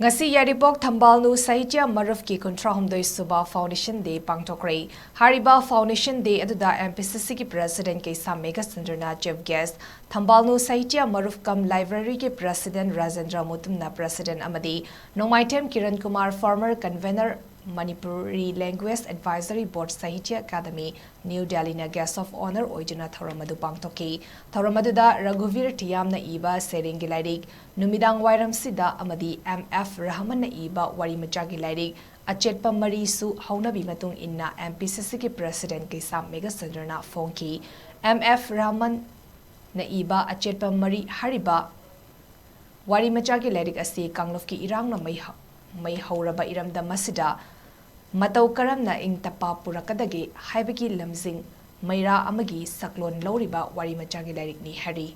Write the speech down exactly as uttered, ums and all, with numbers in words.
ꯉꯁꯤ ꯌꯥꯏꯔꯤꯄꯣꯛ ꯊꯝꯕꯥꯜꯅꯨ ꯁꯥꯍꯤꯇ꯭ꯌ ꯃꯔꯨꯞꯀꯤ ꯀꯨꯟꯊ꯭ꯔꯥ ꯍꯨꯝꯗꯣꯏ ꯁꯨꯕ Foundation Day ꯄꯥꯡꯊꯣꯛꯈ꯭ꯔꯦ꯫ ꯍꯥꯏꯔꯤꯕ Foundation Day ꯑꯗꯨꯗ M P C Cꯒꯤ President ꯀꯩꯁꯥꯝ ꯃꯦꯘꯆꯟꯗ꯭ꯔꯅ Chief Guest, ꯊꯝꯕꯥꯜꯅꯨ ꯁꯥꯍꯤꯇ꯭ꯌ ꯃꯔꯨꯞ cum Libraryꯒꯤ President ꯔꯥꯖꯦꯟꯗ꯭ꯔ ꯃꯨꯇꯨꯝꯅ President ꯑꯃꯗꯤ ꯅꯣꯡꯃꯥꯏꯊꯦꯝ Kiran Kumar, former convenor Manipuri Language Advisory Board Sahitya Academy, New Delhiꯅ Guest of Honour ꯑꯣꯏꯗꯨꯅ ꯊꯧꯔꯝ ꯑꯗꯨ ꯄꯥꯡꯊꯣꯛꯈꯤ꯫ ꯊꯧꯔꯝ ꯑꯗꯨꯗ ꯔꯘꯨꯕꯤꯔ ꯊꯤꯌꯥꯝꯅ ꯏꯕ ꯁꯩꯔꯦꯡꯒꯤ ꯂꯥꯏꯔꯤꯛ ꯅꯨꯃꯤꯗꯥꯡ ꯋꯥꯏꯔꯝꯁꯤꯗ ꯑꯃꯗꯤ M F ꯔꯍꯃꯟꯅ ꯏꯕ ꯋꯥꯔꯤ ꯃꯆꯥꯒꯤ ꯂꯥꯏꯔꯤꯛ ꯑꯆꯦꯠꯄ ꯃꯔꯤꯁꯨ ꯍꯧꯅꯕꯤ ꯃꯇꯨꯡ ꯏꯟꯅ M P C Cꯒꯤ President ꯀꯩꯁꯥꯝ ꯃꯦꯘꯆꯟꯗ꯭ꯔꯅ ꯐꯣꯡꯈꯤ꯫ M F ꯔꯍꯃꯟꯅ ꯏꯕ ꯑꯆꯦꯠꯄ ꯃꯔꯤ ꯍꯥꯏꯔꯤꯕ ꯋꯥꯔꯤ ꯃꯆꯥꯒꯤ ꯂꯥꯏꯔꯤꯛ ꯑꯁꯤ ꯀꯥꯡꯂꯨꯞꯀꯤ ꯏꯔꯥꯡꯅ ꯃꯩ ꯍ-, ꯃꯩ ꯍꯧꯔꯕ ꯏꯔꯝꯗꯝ ꯑꯁꯤꯗ ꯃꯇꯧ ꯀꯔꯝꯅ ꯏꯪ ꯇꯞꯄ ꯄꯨꯔꯛꯀꯗꯒꯦ ꯍꯥꯏꯕꯒꯤ ꯂꯝꯖꯤꯡ ꯃꯩꯔꯥ ꯑꯃꯒꯤ ꯁꯛꯂꯣꯟ ꯂꯧꯔꯤꯕ ꯋꯥꯔꯤ ꯃꯆꯥꯒꯤ ꯂꯥꯏꯔꯤꯛꯅꯤ ꯍꯥꯏꯔꯤ꯫